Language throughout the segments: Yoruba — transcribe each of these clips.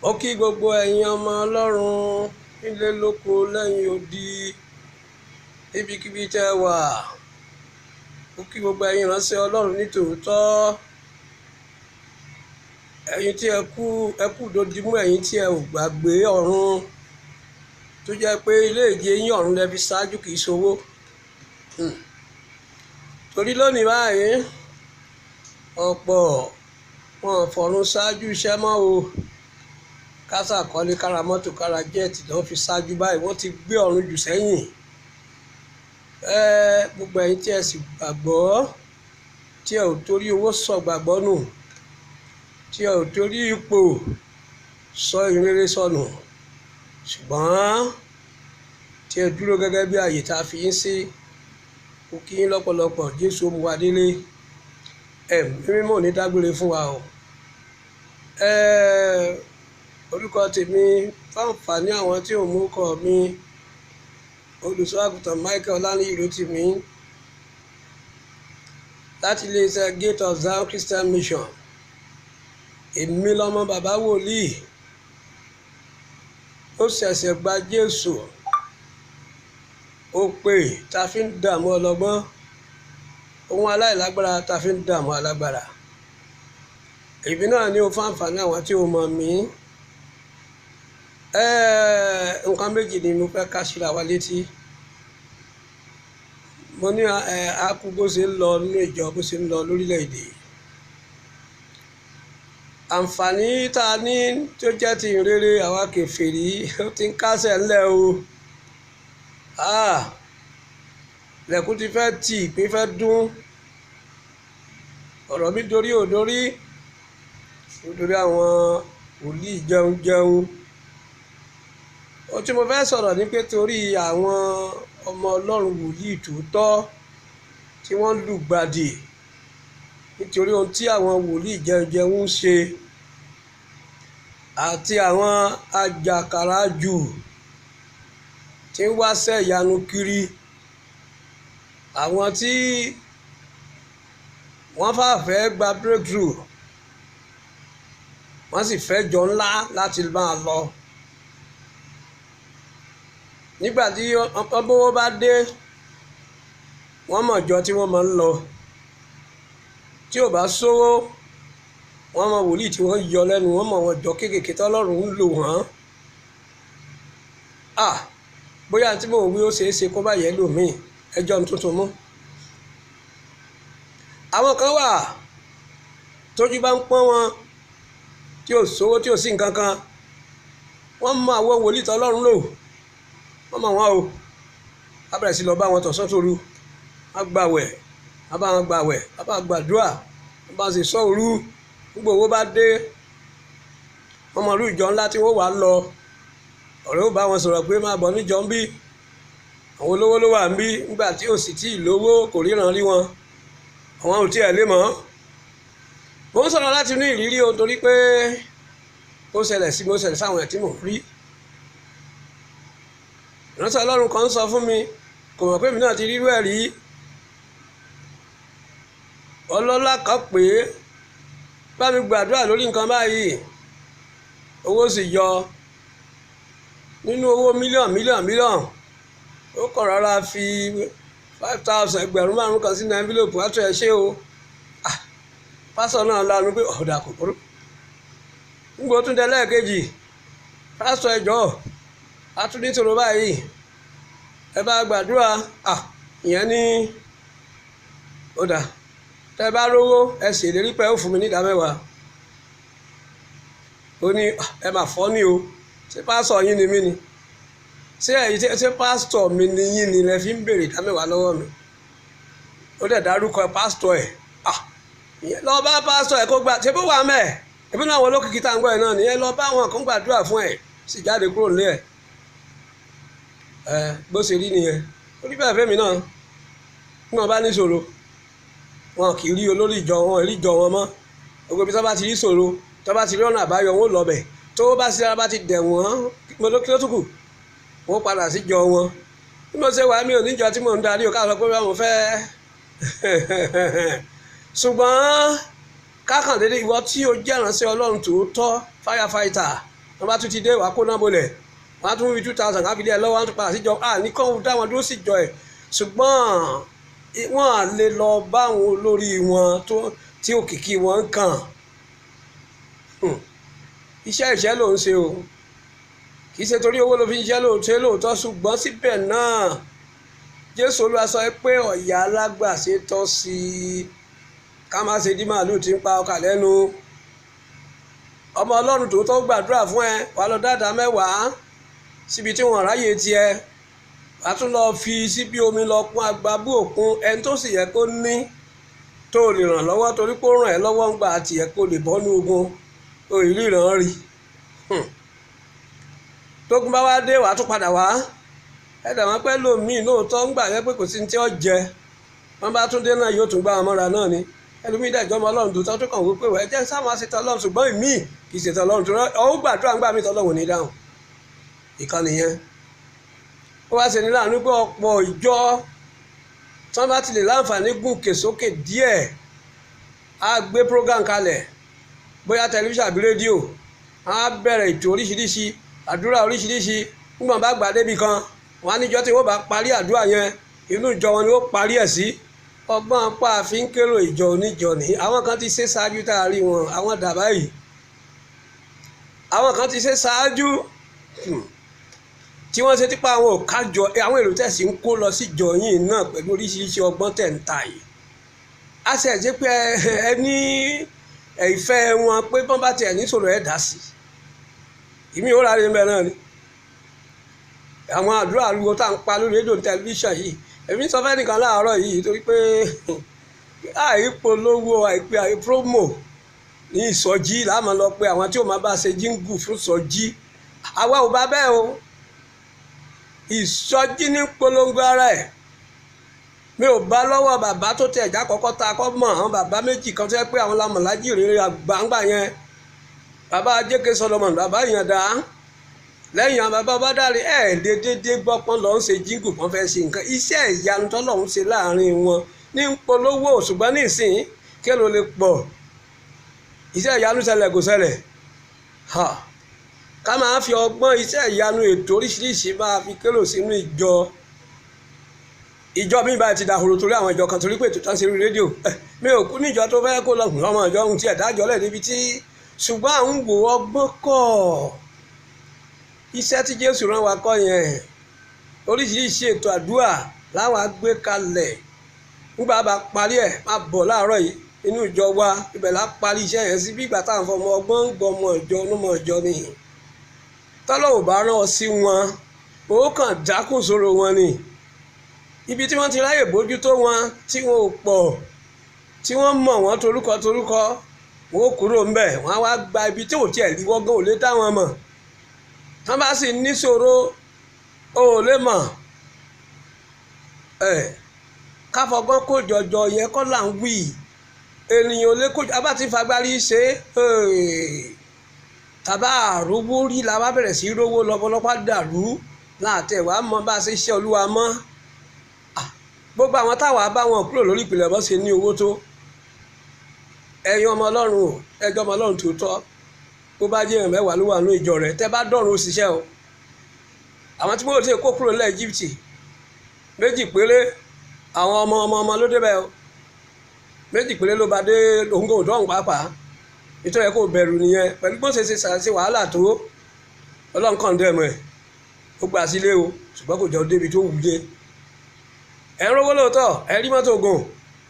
Ó kí gbogbo ẹ̀yin ọmọ Ọlọ́run nílé lóko lẹ́yìn odi, níbikíbi tẹ́ ẹ wà. Ó kí gbogbo ẹ̀yin ìránṣẹ́ Ọlọ́run ní tòótọ́. Ẹ̀yin tí ẹ kú, ẹ kú dodimú, ẹ̀yin tí ẹ ò gbàgbé ọ̀run, tó jẹ́ pé ilé ìje yín ọ̀run lẹ fi ṣáájú, kì í ṣowó. Torí lónìí báyìí, ọ̀pọ̀ wọn ò fọ̀run ṣáájú iṣẹ́ mọ́ o. Kásà kọ́lé, kára mọ́tò, kára jẹ́ẹ̀tì ló fi ṣáájú báyìí, wọ́n ti gbé ọ̀run jù sẹ́yìn. Gbogbo ẹ̀yin tí ẹ sì gbàgbọ́, tí ẹ ò torí owó sọ gbàgbọ́ nù, tí ẹ ò torí ipò sọ ìrere sọnù, ṣùgbọ́n tí ẹ dúró gẹ́gẹ́ bí ààyè tá a fi yín sí, mo kí yín lọ́pọ̀lọpọ̀. Jésù ó mú wa délé. Ẹ̀mí mímọ́ ò ní dágbére fún wa o. Orúkọ tèmi, fáǹfààní àwọn tí ò mú kọ mi, Olùṣọ́-àgùntàn Michael Ọláníyì Rótìmí, láti iléeṣẹ́ Gate of Zion Christian Mission. Èmi lọmọ bàbá wòlíì, ó ṣẹ̀ṣẹ̀ gba Jésù, ó pè tá a fi ń dààmú ọlọ́gbọ́n, ohun aláìlágbára tá a fi ń dààmú alágbára. Èmi náà ní o fáǹfààní àwọn tí ò mọ̀ mí. Nǹkan méjì ni mo fẹ́ ká síra wa létí. Mo ní a kú bó ṣe ń lọ nínú ìjọ, bó ṣe ń lọ lórílẹ̀-èdè. Àǹfààní tá a ní tó jẹ́ ti ìrere àwa kèfèrí, ó ti ń kásẹ̀ ńlẹ̀ o. Lẹ̀kùn ti fẹ́ tì, ìpín fẹ́ dún. Ọ̀rọ̀ mi dorí ò dorí, nítorí àwọn wòlíì jẹun jẹun. Ohun tí mo fẹ́ sọ̀rọ̀ ni pé torí àwọn ọmọ Ọlọ́run wòlíì tòótọ́ tí wọ́n ń lùgbàdì nítorí ohun tí àwọn wòlíì jẹun jẹun ń ṣe, àti àwọn ajàkàrà jù tí ń wáṣẹ́ ìyanu kiri, àwọn tí wọ́n fà fẹ́ gba breakthrough, wọ́n sì fẹ́ jọ ńlá láti máa lọ. Nígbà tí ọbọ̀wọ́ bá dé, wọ́n mọ̀ jọ tí wọ́n máa ń lọ. Tí ò bá sówó, wọ́n mọ wòlíì tí wọ́n yọ lẹ́nu, wọ́n mọ̀ wọ́n jọ kéékèèké tọ́lọ́run ń lò wọ́n. Bóyá tí mò ń wí ó ṣeé ṣe kó bá yẹ lòmíì, ẹjọ́ ń tuntun mú. Àwọn kan wà tójú bá ń pọ́n wọn, tí ò sówó, tí ò sí nǹkan kan, wọ́n mọ àwọn wòlíì tọ́lọ́run lò, wọ́n mọ̀ wọ́n o. A bẹ̀rẹ̀ sí lọ bá wọn tọ̀sán tòru, wọ́n gbàwẹ̀, wọ́n bá wọn gbàwẹ̀, wọ́n bá gbàdúrà, wọ́n bá sì sọ òru. Gbogbo owó bá dé, wọ́n mọ irú ìjọ ńlá tí wọ́n wà lọ. Ọ̀rẹ́ ó bá wọn sọ̀rọ̀ pé máa bọ̀ níjọ ń bí, àwọn olówó ló wà ń bí. Nígbà tí ò sì tí ì lówó, kò ríran rí wọn, àwọn ò tiẹ̀ lè mọ̀. Mo ń sọ̀rọ̀ láti inú ìrírí o, torí pé ó ṣẹlẹ̀ sí mi, ó ṣẹlẹ̀ sáwọn ẹ̀ tí mò ń rí. Ìránṣẹ́ Ọlọ́run kan ń sọ fún mi, kò mọ̀ pé èmi náà ti rírú ẹ̀ rí. Ọlọ́lá kan pè é, bá mi gbàdúrà lórí nǹkan báyìí, owó sì yọ nínú owó mílíọ̀nù mílíọ̀nù mílíọ̀nù. Ó kọ̀ rárá fi 5,000, 5,000 kan sínú envelope, wá tó ẹ ṣé o. Pásọ̀ náà lanu pé ọ̀dà kò burú. Nígbà tó tún dé lẹ́ẹ̀kejì, pásọ̀ ẹ jọ̀ọ́, a tún ní tòró báyìí, ẹ bá gbàdúrà. Ìyẹn ní ọ̀dà, tẹ́ bá rówó ẹ ṣèlérí pé ó fún mi ní ìdá mẹ́wàá. Ó ní ẹ mà fọ́ ní o, ṣé pásọ̀ yín ni mí ni? Ṣé ẹ̀yin ṣé pásítọ̀ mi ni yín ni lẹ fi ń béèrè ìdá mẹ́wàá lọ́wọ́ mi? Ó dẹ̀ dárúkọ pásítọ̀ ẹ̀. Ìyẹn lọ bá pásítọ̀ ẹ̀ kó gba, ṣé bó wà mẹ́? Ẹbí náà àwọn olókìkí tá à ń gbọ́ ẹ̀ náà nìyẹn, lọ bá àwọn kan gbàdúrà fún ẹ̀, sì jáde kúrò nílé ẹ̀. Bó ṣe rí nìyẹn. Ó rí bẹ́ẹ̀ fẹ́mi náà. Bí wọ́n bá ní ìṣòro, wọn kì í rí olórí ìjọ wọn, rí ìjọ wọn mọ́. Gbogbo ibi tí wọ́n bá ti rí ìṣòro, tí wọ́n bá ti rí ọ̀nà àbáyọ, wọn ó lọ bẹ̀. Tó bá sí ara bá ti dẹ̀ wọ́n, mo ló kí ló tún kù, wọ́n padà sí ìjọ wọn. Bí mo ṣe wà, mi ò ní ìjọ tí mò ń darí o, ká sọ pé mo fẹ́. Ṣùgbọ́n kákàndéédé, ìwọ tí o jẹ́ ìránṣẹ́ Ọlọ́run tòótọ́, firefighter, Wọ́n bá tún ti dé, wàá kó náà bolẹ̀, wọ́n á tún fi 2,000 káfílẹ̀ ẹ̀ lọ́wọ́, wọ́n á tún padà síjọ. À ní kọ́ dá wọn dúró síjọ ẹ̀, ṣùgbọ́n wọ́n á lè lọ bá àwọn olórí wọn tó tí òkìkí wọn ń kàn. Iṣẹ́ ìṣẹ́ ló ń ṣe o, kì í ṣe torí owó ló fi ń ṣiṣẹ́ lóòótọ́ lóòótọ́, ṣùgbọ́n síbẹ̀ náà Jésù Olúwa sọ pé ọ̀yà alágbàṣe tọ́ sí i, ká má ṣe dí màálù tí ń pa ọkà lẹ́nu. Ọmọ Ọlọ́run tòótọ́ gbàdúrà fún ẹ, wàá lọ dáadáa 10 síbi tí wọ́n ráyè tiẹ̀, wàá tún lọ fi síbi omi lọ kún agbábú òkun. Ẹni tó sì yẹ kó ní tó lè ràn lọ́wọ́ torí pé ó ràn ẹ́ lọ́wọ́ ń gbà tiẹ̀ kó lè bọ́ ní ogun òìrí ìràn rí. Tógun bá wá dé, wàá tún padà wá. Ẹ dà wọ́n pẹ́ lómìn lóòótọ́ ń gbà yẹ pé kò sí ní tí ó jẹ, wọ́n bá tún dé náà yóò tún gbá wọn mọ́ra náà ni. Ẹlòmíì dẹ̀jọ́ ọmọ Ọlọ́run tòótọ́ tó kàn wípé wẹ́ jẹ́ sáwọn àṣetọ́ Ọlọ́run, ṣùgbọ́n ìmíì kì í ṣètò Ọlọ́run tó rán ọ gbàdúrà ń gbà mí tọ́lọ́run ní dáhùn. Ìkànnì yẹn ó wá ṣe ní láàánú pé ọ̀pọ̀ ìjọ tí wọ́n bá ti lè láǹfààní gùnkè sókè díẹ̀, á gbé program kalẹ̀, bóyá tẹlifíṣàn àbí rédíò, á bẹ̀rẹ̀ ètò oríṣiríṣi, àdúrà oríṣiríṣi. Nígbà bá gbà débi kan, wọn á níjọ́ tí wọ́n bá parí àdúrà yẹn, inú ìjọ wọn ni ó parí ẹ̀ sí. Ọgbọ́n apá àfi ń kérò ìjọ oníjọ ní. Àwọn kan ti ṣe ṣáájú tá a rí wọn, àwọn dàbá yìí, àwọn kan ti ṣe ṣáájú tí wọ́n ṣe tipa àwọn òkájọ àwọn èrò tẹ̀sí ń kó lọ síjọ yìí náà pẹ̀lú oríṣiríṣi ọgbọ́n tẹ̀ ń ta yìí. A ṣe jẹ́ pé ẹ ní ìfẹ́ wọn pé bọ́n bá tiẹ̀ níṣòro ẹ̀ dá sí i. Ìmí ò ráre mbẹ náà ni àwọn àdúrà ariwo tá à ń pa lórí rédíò tẹlifíṣàn yìí. Èmi sọ fẹ́ nìkan láàárọ̀ yìí torí pé àìpolówó, àìpé àìpromo ní ìsọjí láàmú lọ pé àwọn tí ò máa bá ṣe jíǹgù fún ìsọjí, àwa ò bá bẹ́ẹ̀ o. Ìsọjí ní polongo ara ẹ̀. Mi ò bá lọ́wọ́ bàbá tó tẹ ẹ̀já kọ́kọ́ ta kọ́ mọ̀ àwọn bàbá méjì kan tó yẹ pé àwọn lamọ̀lájì rere àgbàǹgbà yẹn, bàbá J.K. Solomon, bàbá Ìyàndá, lẹ́yìn àwọn bàbá bá dáre ẹ̀ dédédé gbọ́ pọ́n lọ́n ṣe jíǹgù pọ́n fẹ́ ṣe nǹkan iṣẹ́ ìyanu tọ́lọ́run ṣe láàrin wọn ní polówó. Ṣùgbọ́n nísìnyí kí ló lè pọ̀ iṣẹ́ ìyanu ṣẹlẹ̀ kò ṣẹlẹ̀, ká máa fi ọgbọ́n iṣẹ́ ìyanu ètò oríṣiríṣi máa fi kérò sínú ìjọ. Ìjọ mi báyìí ti dahoro torí àwọn ìjọ kan torí pé ètò tán ṣe rí rédíò. Mi ò kú níjọ tó fẹ́ kó lọ ọmọ ìjọ ohun tí ẹ̀dá jọlẹ̀ níbi tí, ṣùgbọ́n à ń wò ọgbọ́n kọ̀ iṣẹ́ tí Jésù rán wa kọ́ yẹn. Oríṣiríṣi ètò àdúrà láwa gbé kalẹ̀ nígbà bá parí ẹ̀ máa bọ̀ láàárọ̀ yìí inú ìjọ wa, ibẹ̀ la parí iṣẹ́ yẹn sí. Bí ìgbà táwọn fọmọ ọgbọ́n ń gbọ́ ọmọ ìjọ onímọ̀ ìjọ ni tọ́lọ́ ò bá rán ọ sí wọn, ó kàn dákùn sóró wọn ni. Ibi tí wọ́n ti ráyè bójútó wọn tí wọn ò pọ̀, tí wọ́n mọ̀ wọ́n torúkọ torúkọ, wọn ò kúrò ńbẹ̀, wọ́n á wá gba ibi tí ò tiẹ̀ líwọ́ gan ò lè dá wọn mọ̀. Tán bá sì níṣòro ò lè mọ̀ ẹ̀. Káfọgbọ́n kó jọjọ yẹn kọ́ là ń wí. Ènìyàn ò lè kó abá ti fagbárí ṣe tàbá àrówó rí la bá bẹ̀rẹ̀ sí rówó lọ́pọ̀lọpọ̀ dàrú láàtẹ̀ wàá mọ bá a ṣe ṣe Olúwa mọ́. Gbogbo àwọn táwa bá wọn kúrò lórí ìpìlẹ̀ bọ́ ṣe ní owó tó. Ẹ̀yin ọmọ Ọlọ́run o, ẹjọ́ ọmọ Ọlọ́run tòótọ́, bó bá jẹ́ èèyàn 10 ló wà ní ìjọ rẹ̀, tẹ́ bá dọ̀run ó ṣiṣẹ́ o. Àwọn tí wọ́n ti kó kúrò nílẹ̀ Íjíbítì 2 péré, àwọn ọmọ ọmọ ọmọ ló débẹ̀ o. 2 péré ló bá dé òǹgò òdọ́hùn pàápàá. Ètò ẹ̀ kò bẹ̀rù nìyẹn pẹ̀lú bó ṣe ṣe ṣe wàhálà tó. Ọlọ́run kàn dẹ̀ mọ́ ẹ̀, ó gbà sílé o, ṣùgbọ́n kò jọ débi tó wù dé. Ẹ̀ ń rówó lóòótọ́, ẹ̀ rí mọ́tò gùn,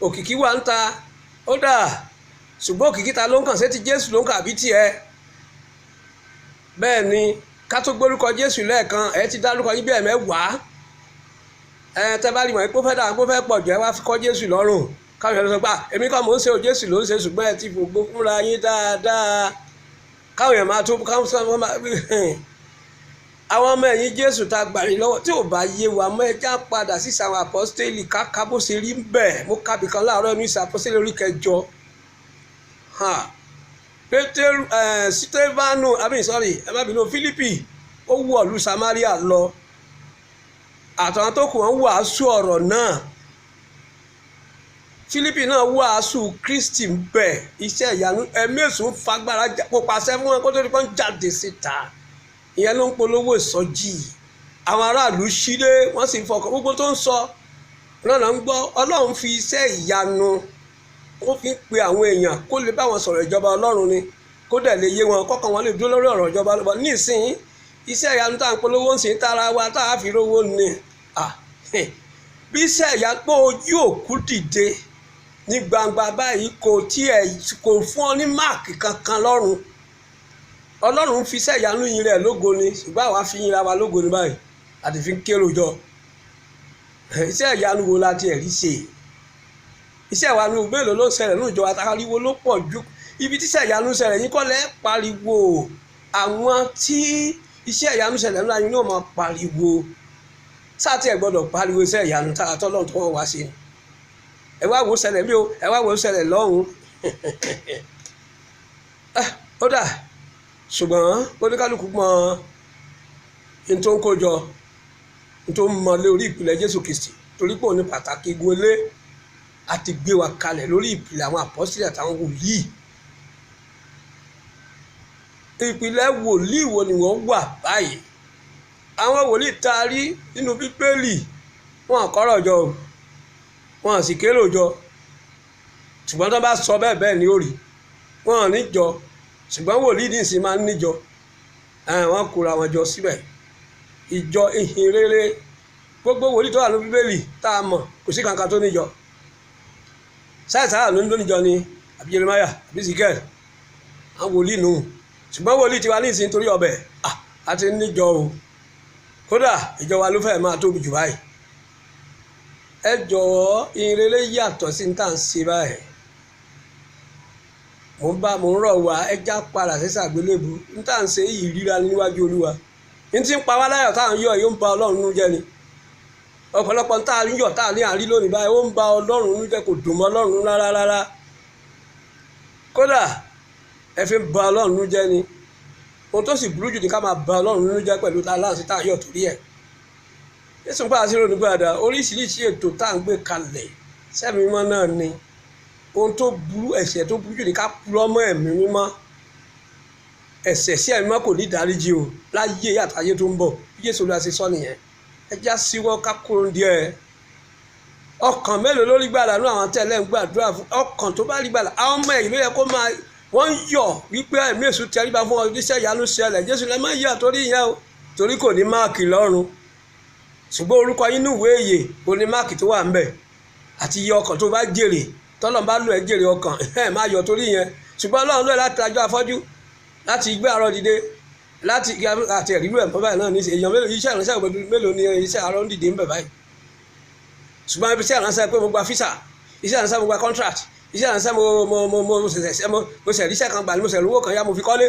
òkìkí wà ń ta, ó dà, ṣùgbọ́n òkìkí ta ló ń kàn, ṣé ti Jésù ló ń kàn àbí tiẹ̀? Bẹ́ẹ̀ ni ká tó gbórúkọ Jésù lẹ́ẹ̀kan, ẹ̀ ti dárúkọ yín bí ẹ̀mẹ́wàá. Ẹ tẹ́ bá rí mọ̀ pé ó fẹ́ dà, pé ó fẹ́ pọ̀ jù, ẹ wá fi kọ́ Jésù lọ́rùn. Káwọn èèyàn sọ pé èmi kọ́ mò ń ṣe o, Jésù ló ń ṣe, ṣùgbọ́n ẹ ti fògo fúnra yín dáadáa. Káwọn èèyàn máa tó káwọn sọ máa àwọn ọmọ ẹ̀yìn Jésù tá a gbà ní lọ́wọ́ tí ò bá yé wa mọ́, ẹ já padà sí àwọn àpọ́stélì káká bó ṣe rí bẹ́ẹ̀. Mo kábì kan láàárọ̀ ní ìsìn àpọ́stélì orí 8. Pétérù Sítéfánù àbí sọ́rí ẹ má bínú, Fílípì ó wọ̀lú Samaria lọ, àtàwọn tó kù wọ́n wàásù ọ̀rọ̀ náà. Fílípì náà wàásù Kristi ń bẹ, iṣẹ́ ìyanu, ẹ̀mí èṣù ń fagbára kò pàṣẹ fún wọn kó tó di pọ́n jáde síta. Ìyẹn ló ń polówó ìsọjí. Àwọn aráàlú sílé, wọ́n sì ń fọkàn gbogbo tó ń sọ lọ́nà ń gbọ́. Ọlọ́run fi iṣẹ́ ìyanu ó fi ń pe àwọn èèyàn kó lè bá wọn sọ̀rọ̀ ìjọba Ọlọ́run ni, kó dẹ̀ lè yé wọn, kọ́kàn wọn lè dúró lórí ọ̀rọ̀ ìjọba Ọlọ́run. Nísìnyí iṣẹ́ ìyanu tá à ń polówó ń sìn tára wa tá a fi rówó ni. Bí iṣẹ́ ìyanu pé ojú òkú dìde ní gbangba báyìí, kò tiẹ̀ kò fún ọ ní máàkì kankan lọ́run. Ọlọ́run fi iṣẹ́ ìyanu yin rẹ̀ lógo ni, ṣùgbọ́n àwa fi yin ra wa lógo ni báyìí, àti fi ń kérò jọ. Iṣẹ́ ìyanu wo la tiẹ̀ rí ṣe? Iṣẹ́ ìyanu mélòó ló ń ṣẹlẹ̀ nínú ìjọba? Ariwo ló pọ̀ ju ibi tí iṣẹ́ ìyanu ṣẹlẹ̀ yín kọ́ lẹ́ pariwo. Àwọn tí iṣẹ́ ìyanu ṣẹlẹ̀ ńlá yín náà máa pariwo. Sáà tí ẹ gbọ́dọ̀ pariwo iṣẹ́ ìyanu tá a tọ́lọ́run tó wá ṣe. Ẹ wá wò ṣẹlẹ̀ bí o, ẹ wá wò ṣẹlẹ̀ lọ́hùn. Ó dà, ṣùgbọ́n oníkálukú mọ n tó ń kó jọ, n tó ń mọ lé orí ìpìlẹ̀ Jésù Kristi, torí pé òun ní pàtàkì igun ilé àti gbé wa kalẹ̀ lórí ìpìlẹ̀ àwọn àpọ́sítélì àtàwọn wòlíì. Ìpìlẹ̀ wòlíì wo ni wọ́n wà báyìí? Àwọn wòlíì tá a rí nínú Bíbélì, wọn kọ́rọ̀ jọ, wọn sì kérò jọ, ṣùgbọ́n tó bá sọ bẹ́ẹ̀ bẹ́ẹ̀ ni ó rí. Wọn ní jọ, ṣùgbọ́n wòlíì ní ìsìn máa ń níjọ. Wọ́n kóra wọn jọ síbẹ̀, ìjọ ìhìn rere. Gbogbo wòlíì tó wà ní Bíbélì tá a mọ̀, kò sí kankan tó níjọ. Sáìsáà ló ń lóníjọ ni, àbí Jeremáyà, àbí Ezekiel, àwọn wòlíì nù. Ṣùgbọ́n wòlíì tiwa ní ìsìn torí ọbẹ̀ a ti níjọ o. Kódà ìjọ wa ló fẹ́ máa tóbi jù báyìí. Ẹ jọ̀wọ́, ìhìn rere yàtọ̀ sí ní tá à ń ṣe báyìí. Mò ń rọ̀ wá, ẹ já padà sí sàgbélébù. Ní tá à ń ṣe yìí ríra níwájú Olúwa. Ní tí ń pa wá láyọ̀ tá à ń yọ̀ yóò ń ba Ọlọ́run nú jẹ́ ni. Ọ̀pọ̀lọpọ̀ tá à ń yọ̀ tá à ní àrí lónìí báyìí, ó ń ba Ọlọ́run nú jẹ́, kò dùn mọ́ Ọlọ́run rárá rárá. Kódà ẹ fi ń ba Ọlọ́run nú jẹ́ ni. Ohun tó sì burú jù ní ká máa ba Ọlọ́run nú jẹ́ pẹ̀lú aláǹsí tá à ń yọ̀ torí ẹ̀. Jésù ń pa àṣírí onígbàdà oríṣiríṣi ètò tá à ń gbé kalẹ̀ sẹ́mi mímọ́ náà ni. Ohun tó burú, ẹ̀ṣẹ̀ tó burú jù ní ká purọ́ mọ́ ẹ̀mí mímọ́. Ẹ̀ṣẹ̀ sí ẹ̀mí mímọ́ kò ní ìdáríjì o láyé àtayé tó ń bọ̀. Bí Jésù Olúwa ṣe sọ nìyẹn. Ẹ já síwọ́ ká kúrò díẹ̀. Ọkàn mélòó ló rí gbàlà nínú àwọn tẹ́lẹ̀ ń gbàdúrà fún? Ọkàn tó bá rí gbàlà, àwọn ọmọ ẹ̀yìn ló yẹ kó máa wọ́n ń yọ̀ wípé ẹ̀mí èṣù tẹríba fún ọ, iṣẹ́ ìyanu ṣẹlẹ̀. Jésù lẹ má yọ̀ torí ìyẹn o, torí kò ní máàkì lọ́run. Ṣùgbọ́n orúkọ yín ní ìwé ìyè kò ní máàkì tó wà ńbẹ̀. Àti iye ọkàn tó bá jèrè, tọ́lọ́run bá lò ẹ́ jèrè ọkàn, ẹ̀ má yọ̀ torí ìyẹn. Ṣùgbọ́n Ọlọ́run lò ẹ́ láti tajú afọ́jú, láti gbé arọ dìde, láti àti ẹ̀rírú ẹ̀ mọ́ báyìí náà ní èèyàn mélòó iṣẹ́ ìránṣẹ́ mélòó ni iṣẹ́ arọ ń dìde ń bẹ̀ báyìí. Ṣùgbọ́n iṣẹ́ ìránṣẹ́ pé mo gba físà, iṣẹ́ ìránṣẹ́ mo gba contract, iṣẹ́ ìránṣẹ́ mo ṣẹ̀ ríṣẹ́ kan gbà ní mo ṣẹ̀ lówó kan yá mo fi kọ́lé.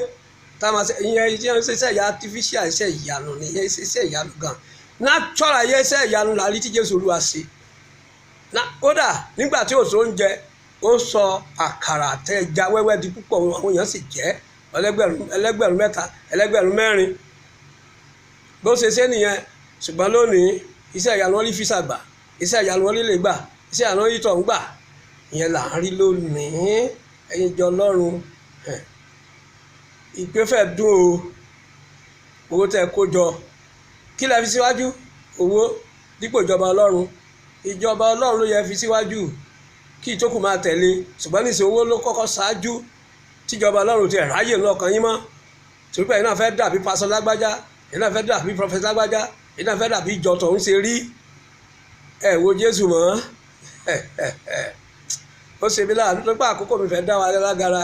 Táwọn ìyẹn iṣẹ́ ìyá artificial, iṣẹ́ ìyanu ni, iṣẹ́ ìyanu gan. Natural yẹ iṣẹ́ ìyanu la rí tí Jésù Olúwa ṣe. Kódà nígbà tí òṣò ń jẹ, ó sọ àkàrà àti ẹja wẹ́wẹ́ di púpọ̀, àwọn èèyàn sì jẹ ẹlẹ́gbẹ̀rún mẹ́ta, ẹlẹ́gbẹ̀rún mẹ́rin. Bó ṣe ṣe nìyẹn. Ṣùgbọ́n lónìí iṣẹ́ ìyanu wọn rí físà gbà, iṣẹ́ ìyanu wọn rí lè gbà, iṣẹ́ ìyanu wọn rí tọ̀ ń gbà. Ìyẹn là ń rí lónìí. Ẹ̀yin jọ Ọlọ́run, ìpè fẹ́ dùn o. Owó tẹ́ kó jọ, kí lẹ fi síwájú? Owó dípò ìjọba Ọlọ́run. Ìjọba Ọlọ́run ló yẹ fi síwájú kí ìtókù máa tẹ̀lé. Ṣùgbọ́n níṣẹ́ owó ló kọ́kọ́ ṣáájú tíjọba Ọlọ́run ti ráyè lọ́kàn yín mọ́. Torí pé ẹ̀yin náà fẹ́ dàbí pásọ lágbájá, ẹ̀yin náà fẹ́ dàbí prọfẹ̀tì lágbájá, ẹ̀yin náà fẹ́ dàbí ìjọ tọ̀hún ṣe rí. Ẹ wo Jésù mọ́. Ó ṣe mí láàánú tó pé àkókò mi fẹ́ dá wa lágara.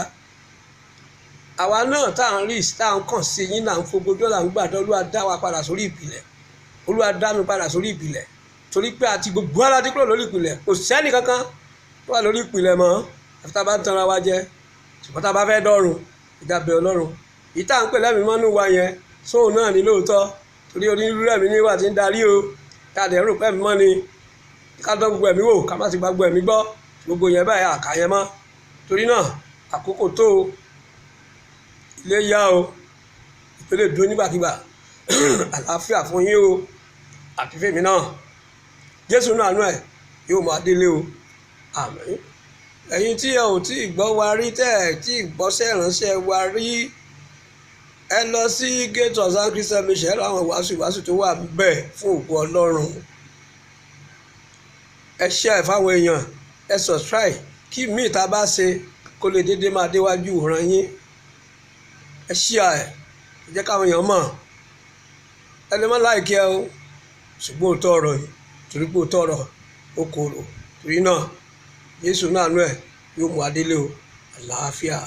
Àwa náà tá à ń rí, tá à ń kàn sí yín, là ń fogojú, là ń gbàdúrà. Olúwa dá wa padà sórí ìpìlẹ̀. Olúwa dá mi padà sórí ìpìlẹ̀. Torí pé àti gbogbo ara ti kúrò lórí ìpìlẹ̀, kò sẹ́ni kankan tó wà lórí ìpìlẹ̀ mọ́. Àfi tá a bá ń tanra wa jẹ. Ṣùgbọ́n tá a bá fẹ́ dọ́run, ìjà bẹ̀ Ọlọ́run. Èyí tá à ń pè lẹ́mìí mọ́nú wa yẹn, sóun náà ní lóòótọ́. Torí onírúurú ẹ̀mí ní wà tí ń darí o. Tá a dẹ̀ rò pé ẹ̀mí mọ́ ni, ká dán gbogbo ẹ̀mí wò, ká má sì gba gbogbo ẹ̀mí gbọ́. Gbogbo yẹn báyìí àkà yẹn mọ́. Torí náà àkókò tó o, ilé yá o, ìpele dúró nígbàkigbà. Àlàáfíà fún yín o, àti fèmí náà. Jésù náà nú ẹ̀ yóò máa délé o. Àmín. Ẹ̀yin tí ẹ ò tí ì gbọ́ wa rí, tẹ́ ẹ̀ tí ì gbọ́sẹ̀ ránṣẹ́ wa rí, Ẹ lọ sí Gate of Zion Christian Mission, ẹ lọ àwọn ìwàásù ìwàásù tó wà bẹ́ẹ̀ fún ògo Ọlọ́run. Ẹ share fáwọn èèyàn, ẹ subscribe kí míì tá a bá ṣe kó lè déédéé máa déwájú ìran yín. Ẹ share, ẹ jẹ́ káwọn èèyàn mọ̀. Ẹ lè má like ẹ o, ṣùgbọ́n òótọ́ ọ̀rọ̀ yìí, torí pé òótọ́ ọ̀rọ̀ ó korò. Torí náà, Jésù náà nú ẹ̀ yóò mú adélé o. Àlàáfíà.